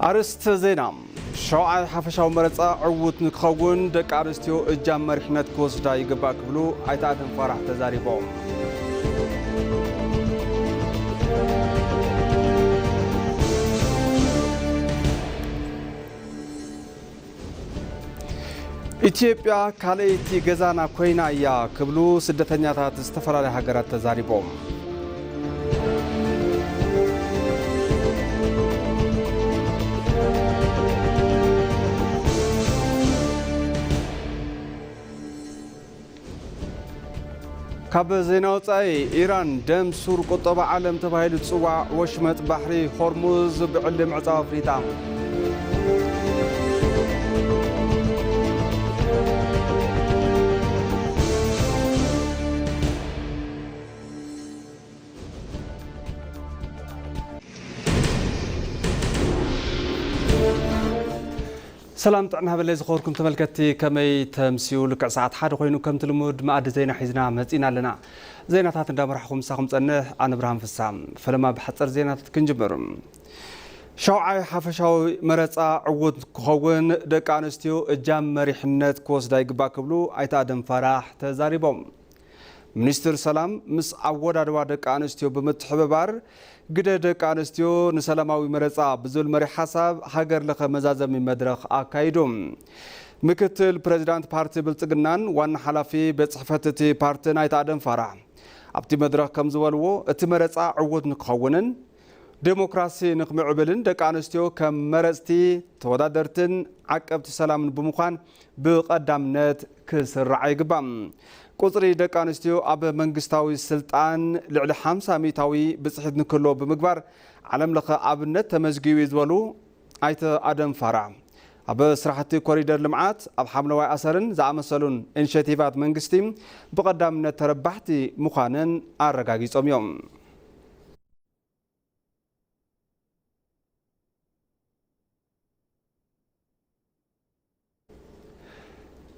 ኣርእስተ ዜና። ሸውዓይ ሓፈሻዊ መረጻ ዕዉት ንክኸውን ደቂ ኣንስትዮ እጃም መሪሕነት ክወስዳ ይግባእ ክብሉ ኣይተ ኣደም ፋራሕ ተዛሪቦም። ኢትዮጵያ ካልኣይቲ ገዛና ኮይና እያ ክብሉ ስደተኛታት ዝተፈላለያ ሃገራት ተዛሪቦም። ካብ ዜና ወጻኢ፣ ኢራን ደም ሱር ቁጠባ ዓለም ተባሂሉ ዝጽዋዕ ወሽመጥ ባሕሪ ሆርሙዝ ብዕሊ ምዕጻው ኣፍሊጣ። ሰላም ጥዕና ሃበለይ ዝኸበርኩም ተመልከትቲ፣ ከመይ ተምስዩ? ልክዕ ሰዓት ሓደ ኮይኑ ከምቲ ልሙድ መኣዲ ዜና ሒዝና መጺና ኣለና። ዜናታት እንዳመራሕኹም ምሳኹም ጸንሕ ኣነ ብርሃን ፍሳ። ፈለማ ብሓጸር ዜናታት ክንጅምር። ሸውዓይ ሓፈሻዊ መረጻ ዕዉት ክኸውን ደቂ ኣንስትዮ እጃም መሪሕነት ክወስዳ ይግባእ ክብሉ ኣይተ ኣደም ፋራሕ ተዛሪቦም። ሚኒስትር ሰላም ምስ ኣወዳድባ ደቂ ኣንስትዮ ብምትሕብባር ግደ ደቂ ኣንስትዮ ንሰላማዊ መረጻ ብዝብል መሪሕ ሓሳብ ሃገር ለኸ መዛዘሚ መድረኽ ኣካይዱ። ምክትል ፕሬዚዳንት ፓርቲ ብልጽግናን ዋና ሓላፊ ቤት ጽሕፈት እቲ ፓርትን ኣይተ ኣደም ፋራሕ ኣብቲ መድረኽ ከም ዝበልዎ፣ እቲ መረጻ ዕዉት ንክኸውንን ዴሞክራሲ ንክምዕብልን ደቂ ኣንስትዮ ከም መረጽቲ፣ ተወዳደርትን ዓቀብቲ ሰላምን ብምዃን ብቐዳምነት ክስራዓ ይግባእ። ቁጽሪ ደቂ ኣንስትዮ ኣብ መንግስታዊ ስልጣን ልዕሊ ሓምሳ ሚእታዊ ብጽሒት ንክህልዎ ብምግባር ዓለም ለኸ ኣብነት ተመዝጊቡ እዩ ዝበሉ ኣይተ ኣደም ፋራሕ፣ ኣብ ስራሕቲ ኮሪደር ልምዓት፣ ኣብ ሓምለዋይ ኣሰርን ዝኣመሰሉን ኢኒሼቲቫት መንግስቲ ብቐዳምነት ተረባሕቲ ምዃነን ኣረጋጊጾም እዮም።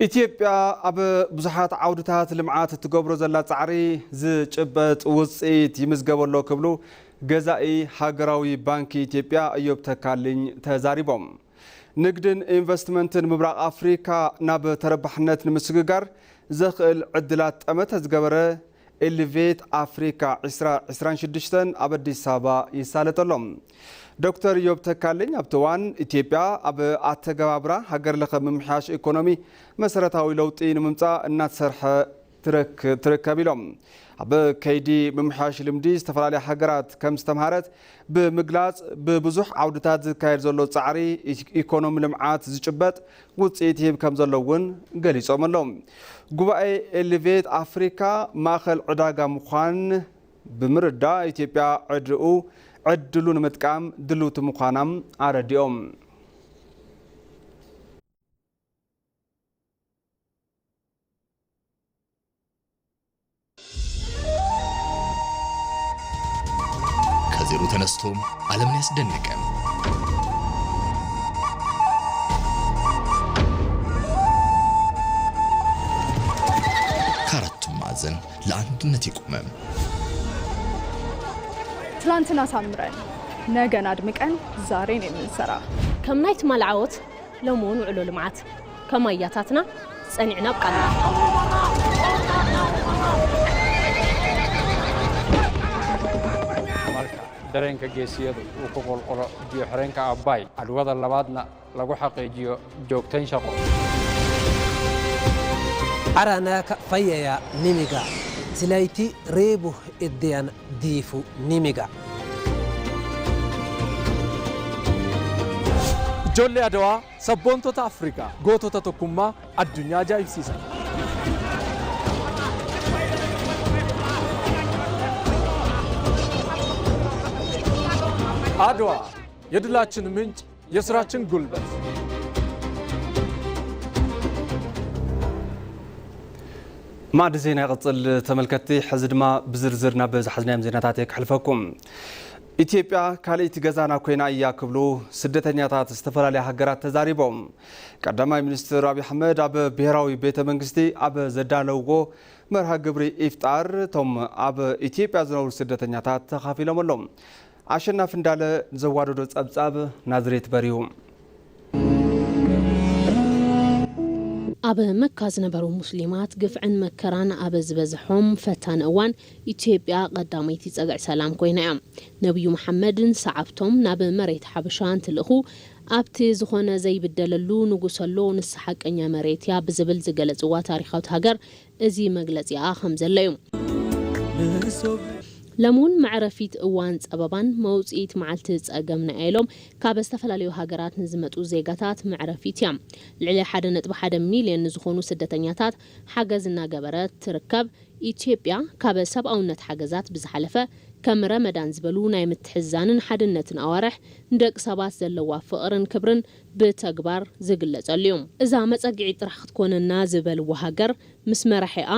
ኢትዮጵያ ኣብ ብዙሓት ዓውድታት ልምዓት እትገብሮ ዘላ ጻዕሪ ዝጭበጥ ውጽኢት ይምዝገበሎ ክብሉ ገዛኢ ሃገራዊ ባንኪ ኢትዮጵያ እዮብ ተካልኝ ተዛሪቦም። ንግድን ኢንቨስትመንትን ምብራቕ ኣፍሪካ ናብ ተረባሕነት ንምስግጋር ዘኽእል ዕድላት ጠመተ ዝገበረ ኤሊቬት ኣፍሪካ ዕስራ ዕስራን ሽዱሽተን ኣብ ኣዲስ ኣበባ ይሳለጥ ኣሎ። ዶክተር እዮብ ተካልኝ ኣብቲ እዋን ኢትዮጵያ ኣብ ኣተገባብራ ሃገር ለኸ ምምሕያሽ ኢኮኖሚ መሰረታዊ ለውጢ ንምምፃእ እናተሰርሐ ትረክ-፣ ትርከብ ኢሎም። ኣብ ከይዲ ምምሕያሽ ልምዲ ዝተፈላለያ ሃገራት ከም ዝተምሃረት ብምግላፅ፣ ብብዙሕ ዓውድታት ዝካየድ ዘሎ ፃዕሪ ኢ-፣ ኢኮኖሚ ልምዓት ዝጭበጥ ውፅኢት ይህብ ከም ዘሎ እውን ገሊፆም ኣለዉ። ጉባኤ ኤሊቬት ኣፍሪካ ማእኸል ዕዳጋ ምዃን ብምርዳእ፣ ኢትዮጵያ ዕድኡ፣ ዕድሉ ንምጥቃም ድልውቲ ምዃና ኣረዲኦም። ከዜሮ ተነስቶ ዓለምን ያስደነቀ፣ ከአራቱም ማዕዘን ለአንድነት የቆመ። ትላንትን ኣሳምረን፣ ነገን ኣድምቀን፣ ዛሬን የምንሰራ። ከም ናይ ትማል ዓወት፣ ሎሚ እውን ውዕሎ ልምዓት። ከም ኣያታትና ጸኒዕና ኣብቃልና። Marka dareenka geesiyadu uu ku qulqulo biyo xireenka Abbaay, cadwada labaadna lagu xaqiijiyo joogtayn shaqo. Ara naka fayaya nimiga, silayti reebu iddiyan diifu nimiga. Ijoollee Adawaa, sabboontoota Afrikaa, gootota tokkummaa addunyaa ajaa'ibsiisan. አድዋ የድላችን ምንጭ፣ የስራችን ጉልበት። ማዕዲ ዜና ይቕጽል ተመልከትቲ። ሕዚ ድማ ብዝርዝር ናብ ዝሓዝናዮም ዜናታት እየ ክሕልፈኩም። ኢትዮጵያ ካልኣይቲ ገዛና ኮይና እያ ክብሉ ስደተኛታት ዝተፈላለያ ሃገራት ተዛሪቦም። ቀዳማይ ሚኒስትር ኣብይ ኣሕመድ ኣብ ብሔራዊ ቤተ መንግስቲ ኣብ ዘዳለውዎ መርሃ ግብሪ ኢፍጣር እቶም ኣብ ኢትዮጵያ ዝነብሩ ስደተኛታት ተኻፊሎም ኣለዉ። ኣሸናፊ እንዳለ ዘዋደዶ ጸብጻብ ናዝሬት በሪሁ። ኣብ መካ ዝነበሩ ሙስሊማት ግፍዕን መከራን ኣብ ዝበዝሖም ፈታኒ እዋን፣ ኢትዮጵያ ቀዳመይቲ ጸግዒ ሰላም ኮይና እያ። ነብዩ መሓመድን ሰዓብቶም ናብ መሬት ሓበሻ እንትልእኹ፣ ኣብቲ ዝኾነ ዘይብደለሉ ንጉስ ኣሎ፣ ንሳ ሓቀኛ መሬት እያ ብዝብል ዝገለጽዋ ታሪኻዊት ሃገር፣ እዚ መግለጺኣ ከም ዘሎ እዩ። ሎሚ እውን መዕረፊት እዋን ጸበባን መውጽኢት መዓልቲ ጸገምና እያ ኢሎም ካብ ዝተፈላለዩ ሃገራት ንዝመጹ ዜጋታት መዕረፊት እያ። ልዕሊ ሓደ ነጥቢ ሓደ ሚልዮን ንዝኾኑ ስደተኛታት ሓገዝ እናገበረት ትርከብ። ኢትዮጵያ ካብ ሰብኣውነት ሓገዛት ብዝሓለፈ ከም ረመዳን ዝበሉ ናይ ምትሕዝዛንን ሓድነትን ኣዋርሕ ንደቂ ሰባት ዘለዋ ፍቕርን ክብርን ብተግባር ዝግለጸሉ እዩ። እዛ መጸግዒ ጥራሕ ክትኮነና ዝበልዋ ሃገር ምስ መራሒኣ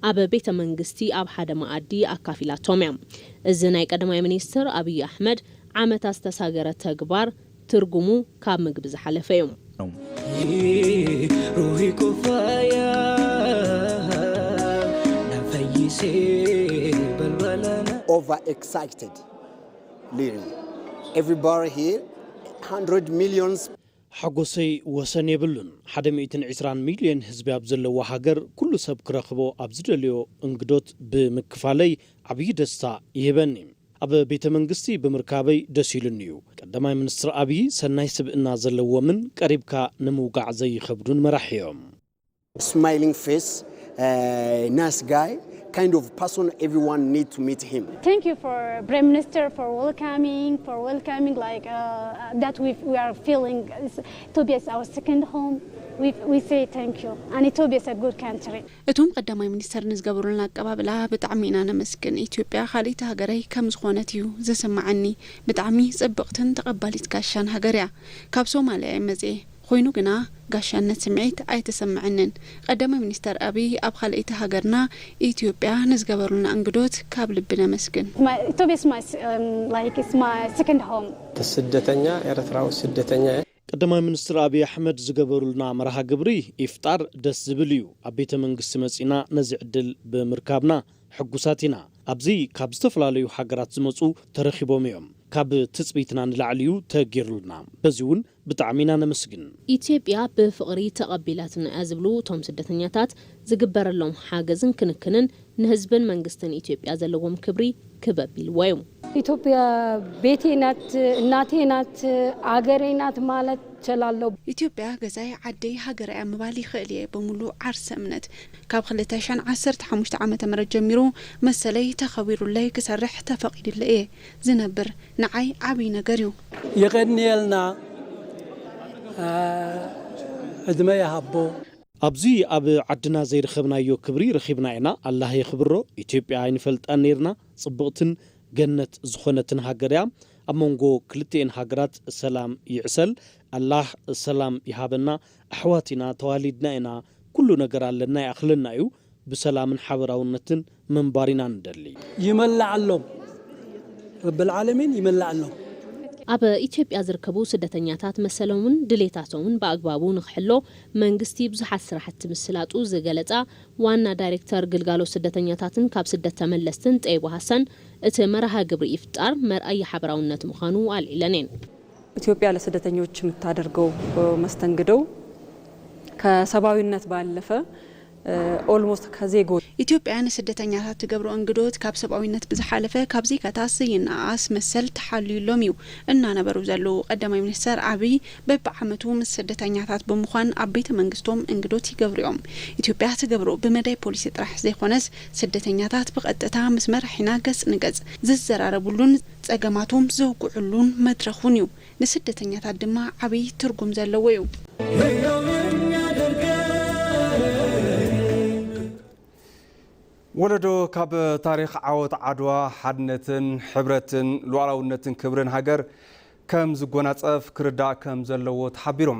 ኣብ ቤተ መንግስቲ ኣብ ሓደ መኣዲ ኣካፊላቶም እያ። እዚ ናይ ቀዳማይ ሚኒስትር ኣብይ ኣሕመድ ዓመታት ዝተሳገረ ተግባር ትርጉሙ ካብ ምግቢ ዝሓለፈ እዩ። روحي كفاية نفيسي بلبلنا Overexcited, literally. Everybody here, hundred millions. ሓጎሰይ ወሰን የብሉን። ሓደ ሚእትን ዕስራን ሚልዮን ህዝቢ ኣብ ዘለዋ ሃገር ኩሉ ሰብ ክረኽቦ ኣብ ዝደልዮ እንግዶት ብምክፋለይ ዓብዪ ደስታ ይህበኒ። ኣብ ቤተ መንግስቲ ብምርካበይ ደስ ኢሉኒ እዩ። ቀዳማይ ሚኒስትር ኣብዪ ሰናይ ስብእና ዘለዎምን ቀሪብካ ንምውጋዕ ዘይኸብዱን መራሒ እዮም። Smiling face, uh, nice guy, kind of person everyone need to meet him. Thank you for Prime Minister for welcoming, for welcoming like uh, that we we are feeling. It's, Ethiopia is our second home. We we say thank you, and Ethiopia is a good country. እቶም ቀዳማይ ሚኒስተር ንዝገበሩልና ኣቀባብላ ብጣዕሚ ኢና ነመስግን። ኢትዮጵያ ካልኣይቲ ሃገረይ ከም ዝኾነት እዩ ዝስምዓኒ። ብጣዕሚ ጽብቕትን ተቐባሊት ጋሻን ሃገር እያ። ካብ ሶማልያ እየ መጽየ። ኮይኑ ግና ጋሻነት ስምዒት ኣይተሰምዐንን። ቀዳማይ ሚኒስተር ኣብይ ኣብ ካልኣይቲ ሃገርና ኢትዮጵያ ንዝገበሩልና እንግዶት ካብ ልቢ ነመስግን። My, Ethiopia is my s- um, like it's my second home. ስደተኛ ኤርትራዊ ስደተኛ እየ። ቀዳማይ ሚኒስትር ኣብይ ኣሕመድ ዝገበሩልና መርሃ ግብሪ ኢፍጣር ደስ ዝብል እዩ። ኣብ ቤተ መንግስቲ መጺና ነዚ ዕድል ብምርካብና ሕጉሳት ኢና። ኣብዚ ካብ ዝተፈላለዩ ሃገራት ዝመጹ ተረኺቦም እዮም። ካብ ትጽቢትና ንላዕሊ እዩ ተገይሩልና። በዚ እውን ብጣዕሚ ኢና ነመስግን። ኢትዮጵያ ብፍቕሪ ተቐቢላትና እያ ዝብሉ እቶም ስደተኛታት፣ ዝግበረሎም ሓገዝን ክንክንን ንህዝብን መንግስትን ኢትዮጵያ ዘለዎም ክብሪ ክበብ ኢልዎ እዩ። ኢትዮጵያ ቤቴ ናት፣ እናቴ ናት፣ አገሬ ናት ማለት እችላለሁ። ኢትዮጵያ ገዛይ ዓደይ ሃገረይ እያ ምባል ይኽእል እየ ብምሉእ ዓርሰ እምነት። ካብ ክልተ ሽሕን ዓሰርተ ሓሙሽተ ዓመተ ምህረት ጀሚሩ መሰለይ ተኸቢሩለይ ክሰርሕ ተፈቒዱለይ እየ ዝነብር። ንዓይ ዓብዪ ነገር እዩ። የቐንየልና፣ ዕድመ ይሃቦ። ኣብዚ ኣብ ዓድና ዘይረኸብናዮ ክብሪ ረኺብና ኢና። ኣላህ የኽብሮ። ኢትዮጵያ ኣይንፈልጣን ነይርና። ጽብቕትን ገነት ዝኾነትን ሃገር እያ። ኣብ መንጎ ክልቲኤን ሃገራት ሰላም ይዕሰል። ኣላህ ሰላም ይሃበና። ኣሕዋት ኢና፣ ተዋሊድና ኢና፣ ኩሉ ነገር ኣለና፣ ይኣኽለና እዩ። ብሰላምን ሓበራውነትን ምንባር ኢና ንደሊ። ይመልኣሎም፣ ረብል ዓለሚን ይመልኣሎም። ኣብ ኢትዮጵያ ዝርከቡ ስደተኛታት መሰሎምን ድሌታቶምን ብኣግባቡ ንክሕሎ መንግስቲ ብዙሓት ስራሕቲ ምስላጡ ዝገለጻ ዋና ዳይሬክተር ግልጋሎት ስደተኛታትን ካብ ስደት ተመለስትን ጠይቡ ሃሰን፣ እቲ መርሃ ግብሪ ኢፍጣር መርኣያ ሓበራውነት ምዃኑ ኣልዒለን እየን። ኢትዮጵያ ለስደተኞች የምታደርገው መስተንግዶ ከሰብአዊነት ባለፈ almost ከዜጎ ኢትዮጵያ ንስደተኛታት ትገብሮ እንግዶት ካብ ሰብኣዊነት ብዝሓለፈ ካብ ዜጋታት ዘይነኣኣስ መሰል ተሓልዩሎም እዩ እናነበሩ ዘለዉ ቀዳማይ ሚኒስተር ኣብይ በብዓመቱ ምስ ስደተኛታት ብምዃን ኣብ ቤተ መንግስቶም እንግዶት ይገብሩ እዮም። ኢትዮጵያ ትገብሮ ብመዳይ ፖሊሲ ጥራሕ ዘይኮነስ ስደተኛታት ብቐጥታ ምስ መራሒና ገጽ ንገጽ ዝዘራረቡሉን ጸገማቶም ዘውግዑሉን መድረኽ እውን እዩ። ንስደተኛታት ድማ ዓብይ ትርጉም ዘለዎ እዩ። ወለዶ ካብ ታሪኽ ዓወት ዓድዋ ሓድነትን ሕብረትን ሉዓላውነትን ክብርን ሃገር ከም ዝጎናጸፍ ክርዳእ ከም ዘለዎ ተሓቢሩ።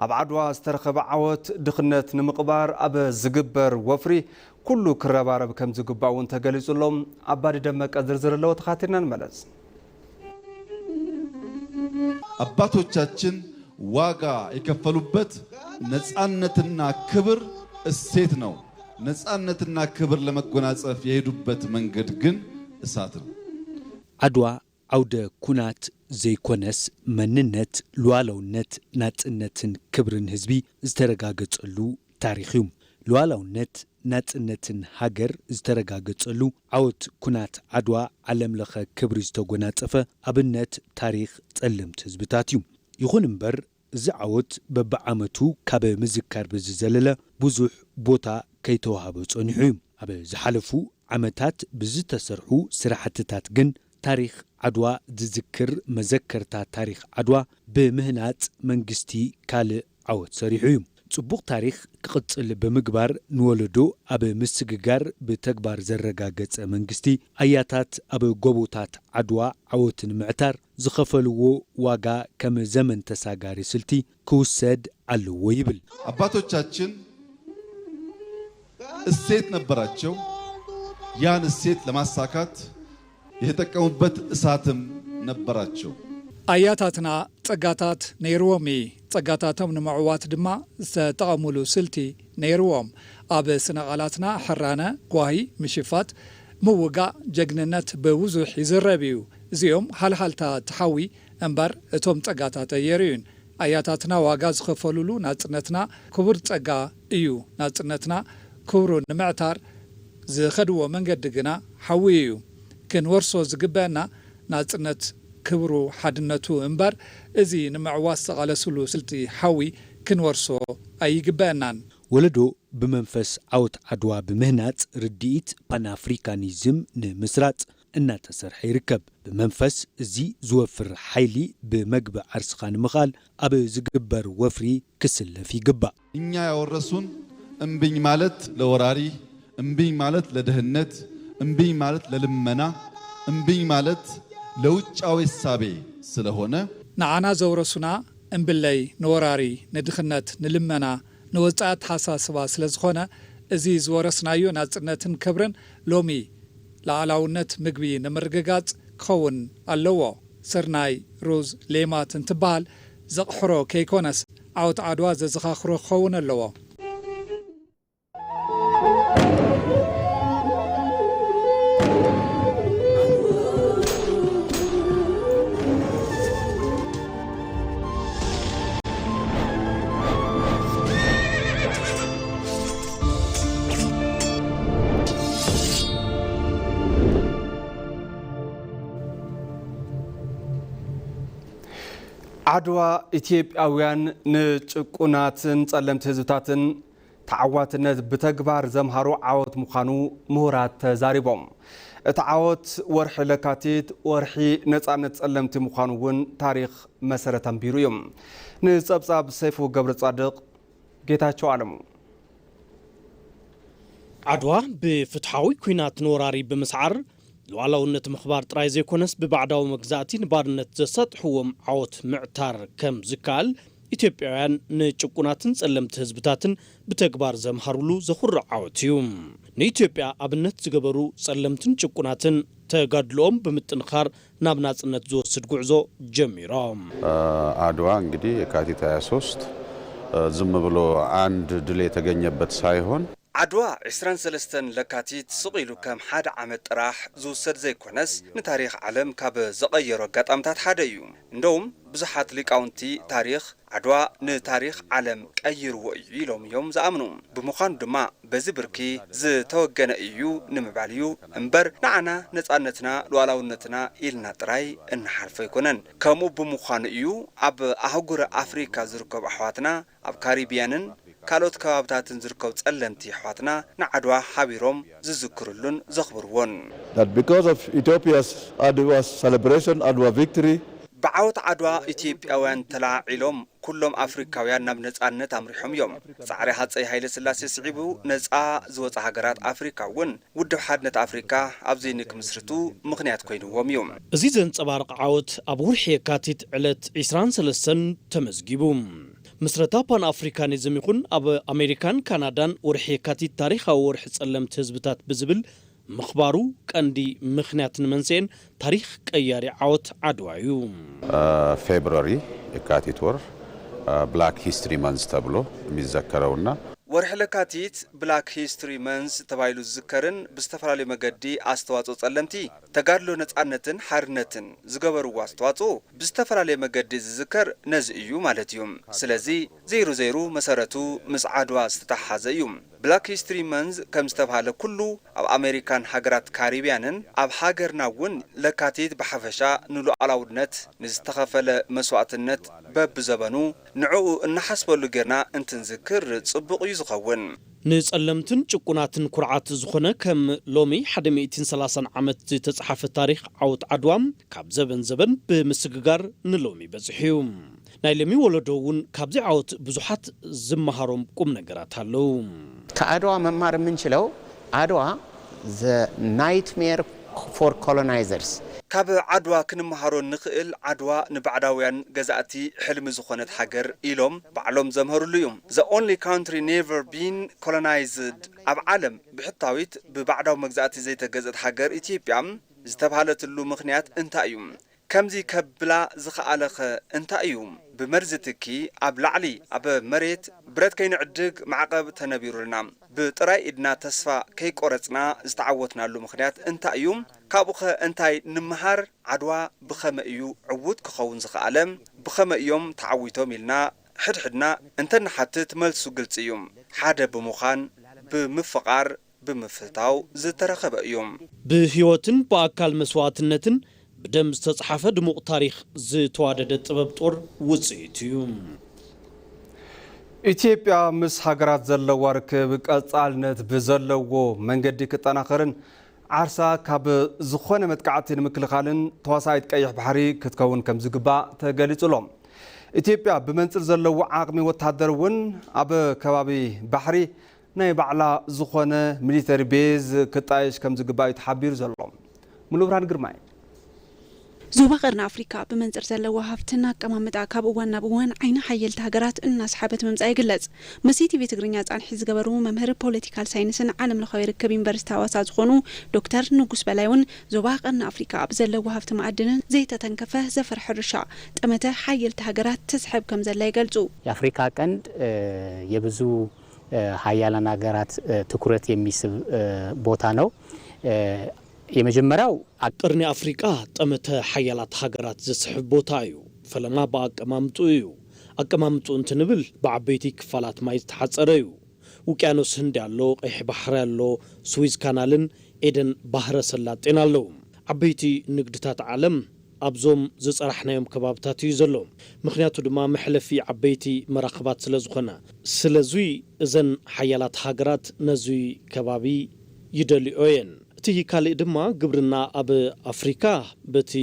ኣብ ዓድዋ ዝተረኸበ ዓወት ድኽነት ንምቕባር ኣብ ዝግበር ወፍሪ ኩሉ ክረባረብ ከም ዝግባእ እውን ተገሊጹ ኣሎ። ኣባዲ ደመቀ ዝርዝር ኣለዎ፣ ተኻቲርና ንመለስ። አባቶቻችን ዋጋ የከፈሉበት ነፃነትና ክብር እሴት ነው። ነፃነትና ክብር ለመጎናጸፍ የሄዱበት መንገድ ግን እሳት ነው። ዓድዋ ዓውደ ኩናት ዘይኮነስ፣ መንነት፣ ሉዓላውነት፣ ናጽነትን ክብርን ህዝቢ ዝተረጋገጸሉ ታሪኽ እዩ። ሉዓላውነት፣ ናጽነትን ሃገር ዝተረጋገጸሉ ዓወት ኩናት ዓድዋ ዓለምለኸ ክብሪ ዝተጎናጸፈ ኣብነት ታሪኽ ጸለምቲ ህዝብታት እዩ። ይኹን እምበር፣ እዚ ዓወት በብዓመቱ ካብ ምዝካር ብዝዘለለ ብዙሕ ቦታ ከይተዋህቦ ጸኒሑ እዩ። ኣብ ዝሓለፉ ዓመታት ብዝተሰርሑ ስራሕትታት ግን ታሪኽ ዓድዋ ዝዝክር መዘከርታ ታሪኽ ዓድዋ ብምህናጽ መንግስቲ ካልእ ዓወት ሰሪሑ እዩ። ጽቡቕ ታሪኽ ክቕጽል ብምግባር ንወለዶ ኣብ ምስግጋር ብተግባር ዘረጋገጸ መንግስቲ ኣያታት ኣብ ጎቦታት ዓድዋ ዓወት ንምዕታር ዝኸፈልዎ ዋጋ ከም ዘመን ተሳጋሪ ስልቲ ክውሰድ ኣለዎ ይብል። አባቶቻችን እሴት ነበራቸው። ያን እሴት ለማሳካት የተጠቀሙበት እሳትም ነበራቸው። ኣያታትና ጸጋታት ነይርዎም እዩ። ጸጋታቶም ንምዕዋት ድማ ዝተጠቐሙሉ ስልቲ ነይርዎም። ኣብ ስነ ቓላትና ሕራነ፣ ጓሂ፣ ምሽፋት፣ ምውጋእ፣ ጀግንነት ብብዙሕ ይዝረብ እዩ። እዚኦም ሃልሃልታ እቲ ሓዊ እምበር እቶም ጸጋታት ኣየርእዩን። ኣያታትና ዋጋ ዝኸፈሉሉ ናጽነትና ክቡር ጸጋ እዩ። ናጽነትና ክብሩ ንምዕታር ዝኸድዎ መንገዲ ግና ሓዊ እዩ። ክንወርሶ ዝግበአና ናጽነት ክብሩ ሓድነቱ እምበር እዚ ንምዕዋት ዝተቓለስሉ ስልቲ ሓዊ ክንወርሶ ኣይግበአናን። ወለዶ ብመንፈስ ዓወት ዓድዋ ብምህናጽ ርድኢት ፓንኣፍሪካኒዝም ንምስራጽ እናተሰርሐ ይርከብ። ብመንፈስ እዚ ዝወፍር ሓይሊ ብመግቢ ዓርስኻ ንምኽኣል ኣብ ዝግበር ወፍሪ ክስለፍ ይግባእ። እኛ ያወረሱን እምብኝ ማለት ለወራሪ፣ እምብኝ ማለት ለድህነት፣ እምብኝ ማለት ለልመና፣ እምብኝ ማለት ለውጫዊ እሳቤ ስለሆነ፣ ንዓና ዘውረሱና እምብለይ ንወራሪ፣ ንድኽነት፣ ንልመና፣ ንወጻኢ ኣተሓሳስባ ስለዝኾነ እዚ ዝወረስናዮ ናጽነትን ክብርን ሎሚ ለኣላውነት ምግቢ ንምርግጋጽ ክኸውን ኣለዎ። ስርናይ፣ ሩዝ፣ ሌማት እንትበሃል ዘቕሕሮ ከይኮነስ ዓወት ዓድዋ ዘዘኻኽሮ ክኸውን ኣለዎ። ዓድዋ ኢትዮጵያውያን ንጭቁናትን ጸለምቲ ህዝብታትን ተዓዋትነት ብተግባር ዘምሃሩ ዓወት ምዃኑ ምሁራት ተዛሪቦም። እቲ ዓወት ወርሒ ለካቲት ወርሒ ነጻነት ጸለምቲ ምዃኑ እውን ታሪኽ መሰረት ኣንቢሩ እዩ። ንጸብጻብ ሰይፉ ገብረጻድቕ፣ ጌታቸው ኣለሙ። ዓድዋ ብፍትሓዊ ኲናት ንወራሪ ብምስዓር ሉዓላውነት ምኽባር ጥራይ ዘይኮነስ ብባዕዳዊ መግዛእቲ ንባርነት ዘሳጥሕዎም ዓወት ምዕታር ከም ዝከኣል ኢትዮጵያውያን ንጭቁናትን ጸለምቲ ህዝብታትን ብተግባር ዘምሃርሉ ዘኹርዕ ዓወት እዩ። ንኢትዮጵያ ኣብነት ዝገበሩ ጸለምትን ጭቁናትን ተጋድልኦም ብምጥንኻር ናብ ናጽነት ዝወስድ ጉዕዞ ጀሚሮም። አድዋ እንግዲህ የካቲት ሃያ ሦስት ዝም ብሎ አንድ ድል የተገኘበት ሳይሆን ዓድዋ ዕስራን ሰለስተን ለካቲት ስቕ ኢሉ ከም ሓደ ዓመት ጥራሕ ዝውሰድ ዘይኮነስ ንታሪኽ ዓለም ካብ ዘቐየሩ ኣጋጣምታት ሓደ እዩ። እንደውም ብዙሓት ሊቃውንቲ ታሪኽ ዓድዋ ንታሪኽ ዓለም ቀይርዎ እዩ ኢሎም እዮም ዝኣምኑ። ብምዃኑ ድማ በዚ ብርኪ ዝተወገነ እዩ ንምባል እዩ እምበር ንዓና ነፃነትና ሉዓላውነትና ኢልና ጥራይ እንሓልፎ ኣይኮነን። ከምኡ ብምዃኑ እዩ ኣብ ኣህጉረ ኣፍሪካ ዝርከቡ ኣሕዋትና ኣብ ካሪብያንን ካልኦት ከባብታትን ዝርከቡ ጸለምቲ ኣሕዋትና ንዓድዋ ሓቢሮም ዝዝክርሉን ዘኽብርዎን። That because of Ethiopia's Adwa celebration, Adwa victory, ብዓወት ዓድዋ ኢትዮጵያውያን ተለዓዒሎም ኩሎም ኣፍሪካውያን ናብ ነጻነት ኣምሪሖም እዮም። ጻዕሪ ሃጸይ ሃይለ ስላሴ ስዒቡ ነጻ ዝወጻ ሃገራት ኣፍሪካ እውን ውድብ ሓድነት ኣፍሪካ ኣብዚ ንክምስርቱ ምኽንያት ኮይንዎም እዩ። እዚ ዘንጸባርቕ ዓወት ኣብ ወርሒ የካቲት ዕለት ዕስራን ሰለስተን ተመዝጊቡ። ምስረታ ፓን ኣፍሪካኒዝም ይኹን ኣብ ኣሜሪካን ካናዳን ወርሒ የካቲት ታሪኻዊ ወርሒ ጸለምቲ ህዝብታት ብዝብል ምኽባሩ ቀንዲ ምኽንያትን መንስኤን ታሪኽ ቀያሪ ዓወት ዓድዋ እዩ። ፌብሩዋሪ የካቲት ወር ብላክ ሂስትሪ መንዝ ተብሎ የሚዘከረውና ወርሒ ለካቲት ብላክ ሂስትሪ መንዝ ተባሂሉ ዝዝከርን ብዝተፈላለዩ መገዲ ኣስተዋጽኦ ጸለምቲ ተጋድሎ ነጻነትን ሓርነትን ዝገበርዎ ኣስተዋጽኦ ብዝተፈላለየ መገዲ ዝዝከር ነዚ እዩ ማለት እዩ። ስለዚ ዘይሩ ዘይሩ መሰረቱ ምስ ዓድዋ ዝተተሓሓዘ እዩ። ብላክ ሂስትሪ መንዝ ከም ዝተባህለ ኩሉ ኣብ ኣሜሪካን ሃገራት ካሪብያንን ኣብ ሃገርና እውን ለካቲት ብሓፈሻ ንሉዓላውነት ንዝተኸፈለ መስዋእትነት በብዘበኑ ንዕኡ እናሓስበሉ ጌርና እንትንዝክር ጽቡቕ እዩ ዝኸውን። ንጸለምትን ጭቁናትን ኩርዓት ዝኾነ ከም ሎሚ ሓደ ሚእትን ሰላሳን ዓመት ዝተጻሓፈ ታሪኽ ዓወት ዓድዋ ካብ ዘበን ዘበን ብምስግጋር ንሎሚ በጺሑ እዩ። ናይ ሎሚ ወለዶ እውን ካብዚ ዓወት ብዙሓት ዝመሃሮም ቁም ነገራት ኣለዉ። ከአድዋ መማር የምንችለው አድዋ the nightmare for colonizers ካብ ዓድዋ ክንመሃሮ ንኽእል ዓድዋ ንባዕዳውያን ገዛእቲ ሕልሚ ዝኾነት ሃገር ኢሎም ባዕሎም ዘምሀሩሉ እዩ። The only country never been colonized ኣብ ዓለም ብሕታዊት ብባዕዳዊ መግዛእቲ ዘይተገዘት ሃገር ኢትዮጵያ ዝተባህለትሉ ምኽንያት እንታይ እዩ? ከምዚ ከብላ ዝኸኣለኸ እንታይ እዩ? ብመርዚ ትኪ ኣብ ላዕሊ ኣብ መሬት ብረት ከይንዕድግ ማዕቐብ ተነቢሩልና። ብጥራይ ኢድና ተስፋ ከይቆረጽና ዝተዓወትናሉ ምኽንያት እንታይ እዩ? ካብኡኸ እንታይ ንምሃር? ዓድዋ ብኸመይ እዩ ዕዉት ክኸውን ዝኸኣለ? ብኸመይ እዮም ተዓዊቶም ኢልና ሕድሕድና እንተንሓትት መልሱ ግልጺ እዩ። ሓደ ብምዃን፣ ብምፍቓር፣ ብምፍታው ዝተረኸበ እዩ። ብህይወትን ብኣካል መስዋእትነትን ብደም ዝተጽሓፈ ድሙቕ ታሪኽ ዝተዋደደ ጥበብ ጦር ውጽኢት እዩ። ኢትዮጵያ ምስ ሃገራት ዘለዋ ርክብ ቀጻልነት ብዘለዎ መንገዲ ክጠናኸርን ዓርሳ ካብ ዝኾነ መጥቃዕቲ ንምክልኻልን ተዋሳኢት ቀይሕ ባሕሪ ክትከውን ከም ዝግባእ ተገሊጹ ኣሎ። ኢትዮጵያ ብመንጽር ዘለዎ ዓቕሚ ወታደር እውን ኣብ ከባቢ ባሕሪ ናይ ባዕላ ዝኾነ ሚሊተሪ ቤዝ ክጣየሽ ከም ዝግባእ እዩ ተሓቢሩ ዘሎ። ሙሉብርሃን ግርማይ። ዞባ ቀርኒ ኣፍሪካ ብመንፅር ዘለዎ ሃፍትን ኣቀማምጣ ካብ እዋን ናብ እዋን ዓይኒ ሓየልቲ ሃገራት እናስሓበት ምምፃእ ይግለፅ። ምስ ኢቲቪ ትግርኛ ፃንሒት ዝገበሩ መምህር ፖለቲካል ሳይንስን ዓለም ለኻዊ ርክብ ዩኒቨርሲቲ ሃዋሳ ዝኾኑ ዶክተር ንጉስ በላይ እውን ዞባ ቀርኒ ኣፍሪካ ብዘለዎ ሃፍቲ ማዕድንን ዘይተተንከፈ ዘፈር ሕርሻ ጠመተ ሓየልቲ ሃገራት ትስሕብ ከም ዘላ ይገልፁ። የአፍሪካ ቀንድ የብዙ ሀያላን ሀገራት ትኩረት የሚስብ ቦታ ነው። የመጀመሪያው ቀርኒ ኣፍሪቃ ጠመተ ሓያላት ሃገራት ዘስሕብ ቦታ እዩ። ፈለማ ብኣቀማምጥኡ እዩ። ኣቀማምጥኡ እንትንብል ብዓበይቲ ክፋላት ማይ ዝተሓጸረ እዩ። ውቅያኖስ ህንዲ ኣሎ፣ ቀይሕ ባሕሪ ኣሎ፣ ስዊዝ ካናልን ኤደን ባህረ ሰላጤን ኣለዉ። ዓበይቲ ንግድታት ዓለም ኣብዞም ዝጸራሕናዮም ከባብታት እዩ ዘሎ። ምኽንያቱ ድማ መሕለፊ ዓበይቲ መራኽባት ስለ ዝኾነ። ስለዙይ እዘን ሓያላት ሃገራት ነዙይ ከባቢ ይደልዮ እየን። እቲ ካልእ ድማ ግብርና ኣብ ኣፍሪካ በቲ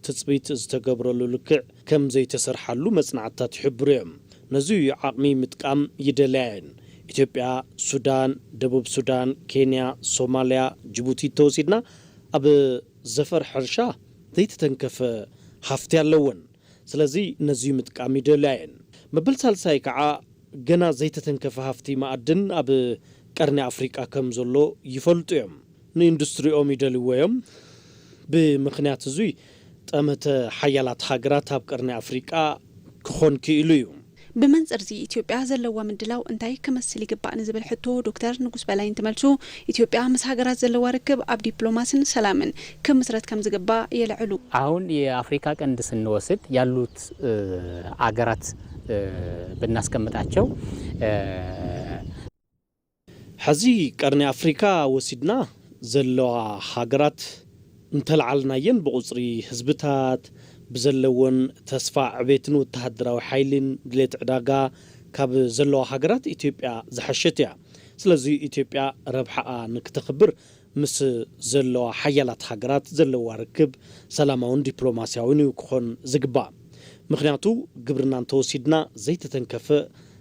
ትጽቢት ዝተገብረሉ ልክዕ ከም ዘይተሰርሓሉ መጽናዕትታት ይሕብሩ እዮም። ነዙይ ዓቕሚ ምጥቃም ይደልያ እየን። ኢትዮጵያ፣ ሱዳን፣ ደቡብ ሱዳን፣ ኬንያ፣ ሶማልያ፣ ጅቡቲ እንተወሲድና ኣብ ዘፈር ሕርሻ ዘይተተንከፈ ሃፍቲ ኣለወን። ስለዚ ነዙይ ምጥቃም ይደልያ እየን። መበል ሳልሳይ ከዓ ገና ዘይተተንከፈ ሃፍቲ መኣድን ኣብ ቀርኒ ኣፍሪቃ ከም ዘሎ ይፈልጡ እዮም። ንኢንዱስትሪኦም ይደልይዎ እዮም። ብምኽንያት እዙይ ጠመተ ሓያላት ሃገራት ኣብ ቀርኒ ኣፍሪቃ ክኾን ክኢሉ እዩ። ብመንፅር እዚ ኢትዮጵያ ዘለዋ ምድላው እንታይ ክመስል ይግባእ ንዝብል ሕቶ ዶክተር ንጉስ በላይ እንትመልሱ ኢትዮጵያ ምስ ሃገራት ዘለዋ ርክብ ኣብ ዲፕሎማስን ሰላምን ክምስረት ከም ዝግባእ የልዕሉ። አሁን የአፍሪካ ቀንድ ስንወስድ ያሉት አገራት ብናስቀምጣቸው ሕዚ ቀርኒ ኣፍሪካ ወሲድና ዘለዋ ሃገራት እንተልዓልናየን ብቁፅሪ ህዝብታት ብዘለወን ተስፋ ዕቤትን ወተሃደራዊ ሓይሊን ድሌት ዕዳጋ ካብ ዘለዋ ሃገራት ኢትዮጵያ ዝሓሸት እያ። ስለዚ ኢትዮጵያ ረብሓኣ ንክተኽብር ምስ ዘለዋ ሓያላት ሃገራት ዘለዋ ርክብ ሰላማውን ዲፕሎማስያውን እዩ ክኾን ዝግባእ። ምኽንያቱ ግብርና እንተወሲድና ዘይተተንከፈ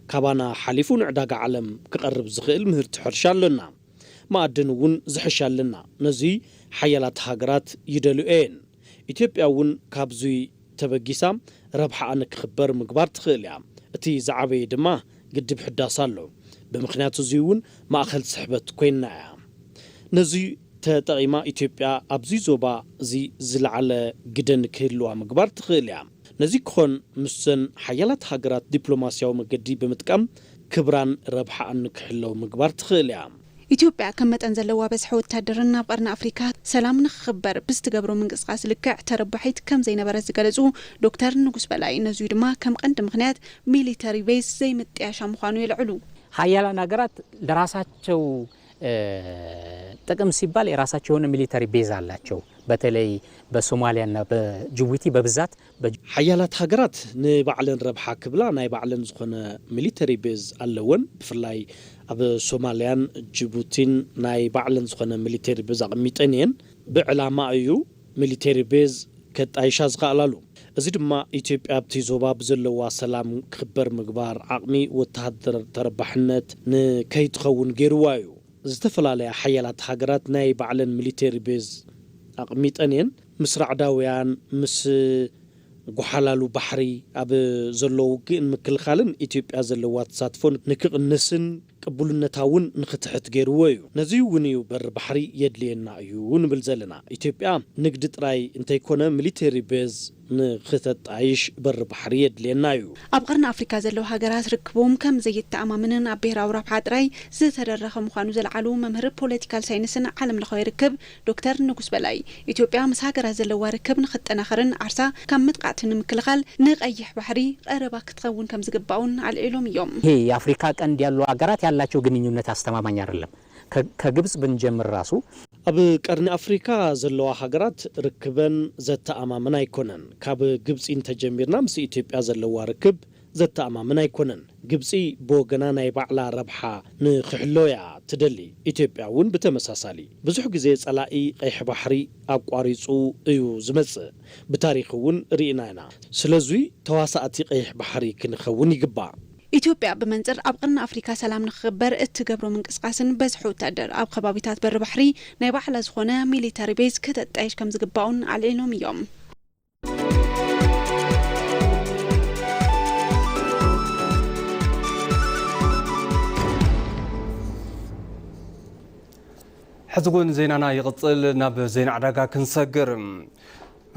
ካባና ሓሊፉ ንዕዳጋ ዓለም ክቐርብ ዝኽእል ምህርቲ ሕርሻ ኣሎና። መኣድን እውን ዝሕሻ ኣለና። ነዙይ ሓያላት ሃገራት ይደልዮ እየን። ኢትዮጵያ እውን ካብዙይ ተበጊሳ ረብሓኣ ንክኽበር ምግባር ትኽእል እያ። እቲ ዝዓበየ ድማ ግድብ ሕዳስ ኣሎ። ብምኽንያት እዙይ እውን ማእኸል ስሕበት ኮይና እያ። ነዙይ ተጠቒማ ኢትዮጵያ ኣብዚ ዞባ እዚ ዝለዓለ ግደ ንክህልዋ ምግባር ትኽእል እያ። ነዚ ክኾን ምስዘን ሓያላት ሃገራት ዲፕሎማስያዊ መገዲ ብምጥቃም ክብራን ረብሓኣን ንክሕለው ምግባር ትኽእል እያ። ኢትዮጵያ ከም መጠን ዘለዋ በዝሒ ወታደርን ኣብ ቀርኒ ኣፍሪካ ሰላም ንክኽበር ብዝትገብሮ ምንቅስቃስ ልክዕ ተረባሒት ከም ዘይነበረት ዝገለጹ ዶክተር ንጉስ በላይ፣ ነዙይ ድማ ከም ቀንዲ ምኽንያት ሚሊተሪ ቤዝ ዘይምጥያሻ ምዃኑ የልዕሉ። ሀያላን ሀገራት ለራሳቸው ጥቅም ሲባል የራሳቸው የሆነ ሚሊተሪ ቤዝ አላቸው። በተለይ በሶማሊያና በጅቡቲ በብዛት በ- ሓያላት ሃገራት ንባዕለን ረብሓ ክብላ ናይ ባዕለን ዝኾነ ሚሊተሪ ቤዝ ኣለወን። ብፍላይ ኣብ ሶማሊያን ጅቡቲን ናይ ባዕለን ዝኾነ ሚሊተሪ ቤዝ ኣቐሚጠን እየን። ብዕላማ እዩ ሚሊተሪ ቤዝ ከጣይሻ ዝኸኣላሉ። እዚ ድማ ኢትዮጵያ ኣብቲ ዞባ ብዘለዋ ሰላም ክኽበር ምግባር፣ ዓቕሚ ወተሃደር ተረባሕነት ንከይትኸውን ገይርዋ እዩ። ዝተፈላለያ ሓያላት ሃገራት ናይ ባዕለን ሚሊተሪ ቤዝ ኣቕሚጠን እየን። ምስ ራዕዳውያን፣ ምስ ጎሓላሉ ባሕሪ ኣብ ዘሎ ውግእን ምክልኻልን ኢትዮጵያ ዘለዋ ተሳትፎ ንክቕንስን ቅቡልነታ እውን ንክትሕት ገይርዎ እዩ። ነዚ እውን እዩ በሪ ባሕሪ የድልየና እዩ ንብል ዘለና። ኢትዮጵያ ንግዲ ጥራይ እንተይኮነ ሚሊተሪ ቤዝ ንክተጣይሽ በሪ ባሕሪ የድልየና እዩ። ኣብ ቀርኒ ኣፍሪካ ዘለዉ ሃገራት ርክቦም ከም ዘይተኣማምንን ኣብ ብሄራዊ ረብሓ ጥራይ ዝተደረኸ ምዃኑ ዘልዓሉ መምህር ፖለቲካል ሳይንስን ዓለም ለኻዊ ርክብ ዶክተር ንጉስ በላይ፣ ኢትዮጵያ ምስ ሃገራት ዘለዋ ርክብ ንክጠናኸርን ዓርሳ ካብ መጥቃዕቲ ንምክልኻል ንቀይሕ ባሕሪ ቀረባ ክትኸውን ከም ዝግባኡን ኣልዒሎም እዮም። ይሄ የአፍሪካ ቀንድ ያሉ ሀገራት ያላቸው ግንኙነት አስተማማኝ አይደለም። ከ- ከግብጽ ብንጀምር ራሱ ኣብ ቀርኒ ኣፍሪካ ዘለዋ ሃገራት ርክበን ዘተኣማምን ኣይኮነን። ካብ ግብጺ እንተጀሚርና ምስ ኢትዮጵያ ዘለዋ ርክብ ዘተኣማምን ኣይኮነን። ግብጺ ብወገና ናይ ባዕላ ረብሓ ንክሕሎ እያ ትደሊ። ኢትዮጵያ እውን ብተመሳሳሊ። ብዙሕ ግዜ ጸላኢ ቀይሕ ባሕሪ ኣቋሪጹ እዩ ዝመጽእ። ብታሪኽ እውን ርኢና ኢና። ስለዙይ ተዋሳእቲ ቀይሕ ባሕሪ ክንኸውን ይግባእ። ኢትዮጵያ ብመንጽር ኣብ ቀርኒ ኣፍሪካ ሰላም ንክኽበር እትገብሮ ምንቅስቃስን በዝሒ ወታደር ኣብ ከባቢታት በሪ ባሕሪ ናይ ባዕላ ዝኾነ ሚሊተሪ ቤዝ ከተጣይሽ ከም ዝግባኡን ኣልዒሎም እዮም። ሕዚ እውን ዜናና ይቕጽል። ናብ ዜና ዕዳጋ ክንሰግር።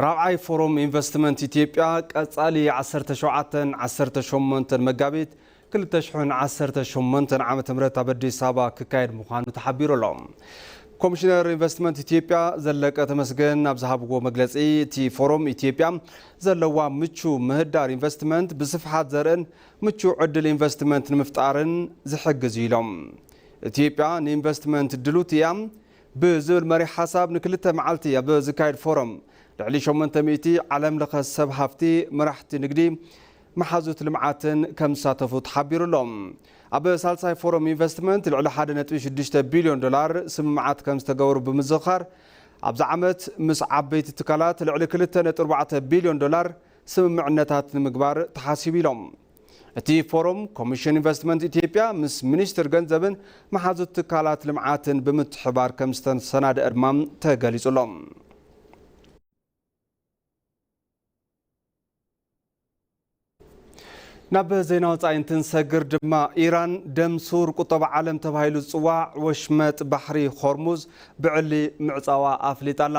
ራብዓይ ፎረም ኢንቨስትመንት ኢትዮጵያ ቀጻሊ ዓሰርተ ሸውዓተን ዓሰርተ ሸሞንተን መጋቢት ክልተ ሽሕን ዓሰርተ ሸሞንተን ዓመተ ምህረት ኣብ ኣዲስ ኣበባ ክካየድ ምዃኑ ተሓቢሩ ኣሎ። ኮሚሽነር ኢንቨስትመንት ኢትዮጵያ ዘለቀ ተመስገን ኣብ ዝሃብዎ መግለጺ፣ እቲ ፎረም ኢትዮጵያ ዘለዋ ምቹ ምህዳር ኢንቨስትመንት ብስፍሓት ዘርእን ምቹ ዕድል ኢንቨስትመንት ንምፍጣርን ዝሕግዝ እዩ ኢሎም። ኢትዮጵያ ንኢንቨስትመንት ድሉት እያ ብዝብል መሪሕ ሓሳብ ንክልተ መዓልቲ ኣብ ዝካየድ ፎረም ልዕሊ ሸሞንተ ሚእቲ ዓለም ለኸ ሰብ ሃፍቲ፣ መራሕቲ ንግዲ፣ መሓዙት ልምዓትን ከም ዝሳተፉ ተሓቢሩ ኣሎ። ኣብ ሳልሳይ ፎረም ኢንቨስትመንት ልዕሊ ሓደ ነጥቢ ሽዱሽተ ቢልዮን ዶላር ስምምዓት ከም ዝተገበሩ ብምዝኽኻር፣ ኣብዚ ዓመት ምስ ዓበይቲ ትካላት ልዕሊ ክልተ ነጥቢ ኣርባዕተ ቢልዮን ዶላር ስምምዕነታት ንምግባር ተሓሲቡ ኢሎም። እቲ ፎረም ኮሚሽን ኢንቨስትመንት ኢትዮጵያ ምስ ሚኒስትር ገንዘብን መሓዙት ትካላት ልምዓትን ብምትሕባር ከም ዝተሰናደአ ድማ ተገሊጹ ኣሎ። ናብ ዜና ወጻኢ እንትንሰግር ድማ፣ ኢራን ደም ሱር ቁጠባ ዓለም ተባሂሉ ዝጽዋዕ ወሽመጥ ባሕሪ ሆርሙዝ ብዕሊ ምዕጻዋ ኣፍሊጣ ኣላ።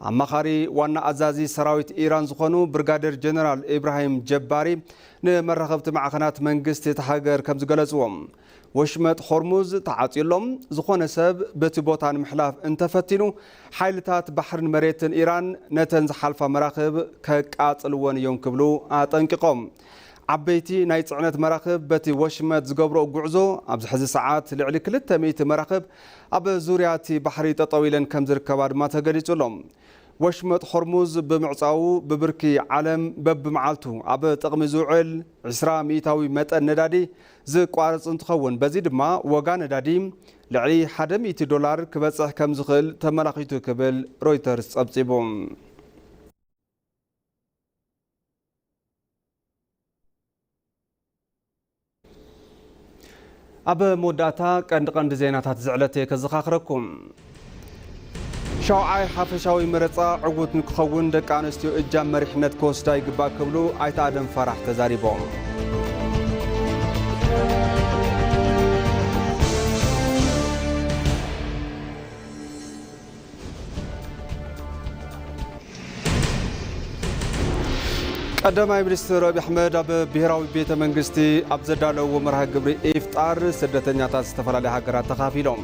ኣማኻሪ ዋና ኣዛዚ ሰራዊት ኢራን ዝኾኑ ብርጋዴር ጀነራል ኢብራሂም ጀባሪ ንመራኸብቲ ማዕኸናት መንግስቲ እታ ሃገር ከም ዝገለጽዎ፣ ወሽመጥ ሆርሙዝ ተዓጽዩ ኣሎ። ዝኾነ ሰብ በቲ ቦታ ንምሕላፍ እንተፈቲኑ፣ ሓይልታት ባሕርን መሬትን ኢራን ነተን ዝሓልፋ መራኽብ ከቃጽልወን እዮም ክብሉ ኣጠንቂቖም። ዓበይቲ ናይ ጽዕነት መራኽብ በቲ ወሽመጥ ዝገብርኦ ጉዕዞ ኣብዚ ሕዚ ሰዓት ልዕሊ ክልተ ሚእቲ መራኽብ ኣብ ዙርያ እቲ ባሕሪ ጠጠው ኢለን ከም ዝርከባ ድማ ተገሊጹ ኣሎ። ወሽመጥ ሆርሙዝ ብምዕጻዉ ብብርኪ ዓለም በብመዓልቱ ኣብ ጥቕሚ ዝውዕል ዕስራ ሚእታዊ መጠን ነዳዲ ዝቋረጽ እንትኸውን፣ በዚ ድማ ዋጋ ነዳዲ ልዕሊ ሓደ ሚእቲ ዶላር ክበጽሕ ከም ዝኽእል ተመላኺቱ ክብል ሮይተርስ ጸብጺቡ። ኣብ መወዳእታ ቀንዲ ቀንዲ ዜናታት ዝዕለት እየ ከዘኻኽረኩም። ሻውዓይ ሓፈሻዊ መረጻ ዕዉት ንክኸውን ደቂ ኣንስትዮ እጃም መሪሕነት ክወስዳ ይግባእ ክብሉ ኣይተ ኣደም ፋራሕ ተዛሪቦም። ቀዳማይ ሚኒስትር ኣብይ ኣሕመድ ኣብ ብሔራዊ ቤተ መንግስቲ ኣብ ዘዳለውዎ መርሃ ግብሪ ኢፍጣር ስደተኛታት ዝተፈላለያ ሃገራት ተኻፊሎም።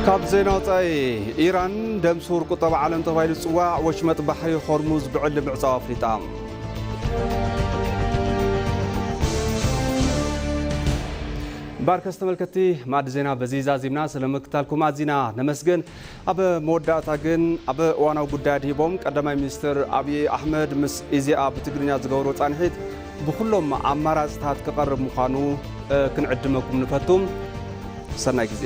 ካብ ዜና ወጻኢ፣ ኢራን ደም ስዉር ቁጠባ ዓለም ተባሂሉ ዝጽዋዕ ወሽመጥ ባሕሪ ሆርሙዝ ብዕሊ ምዕጻው ኣፍሊጣ። ባርከስ ተመልከትቲ፣ ማዕዲ ዜና በዚ ዛዚምና፣ ስለ ምክታልኩም ኣዚና ነመስግን። ኣብ መወዳእታ ግን ኣብ እዋናዊ ጉዳይ ኣድሂቦም ቀዳማይ ሚኒስትር ኣብይ ኣሕመድ ምስ ኢዜኣ ብትግርኛ ዝገበርዎ ጻንሒት ብኹሎም ኣማራጽታት ክቐርብ ምዃኑ፣ እ፣ ክንዕድመኩም ንፈቱ። ሰናይ ግዜ።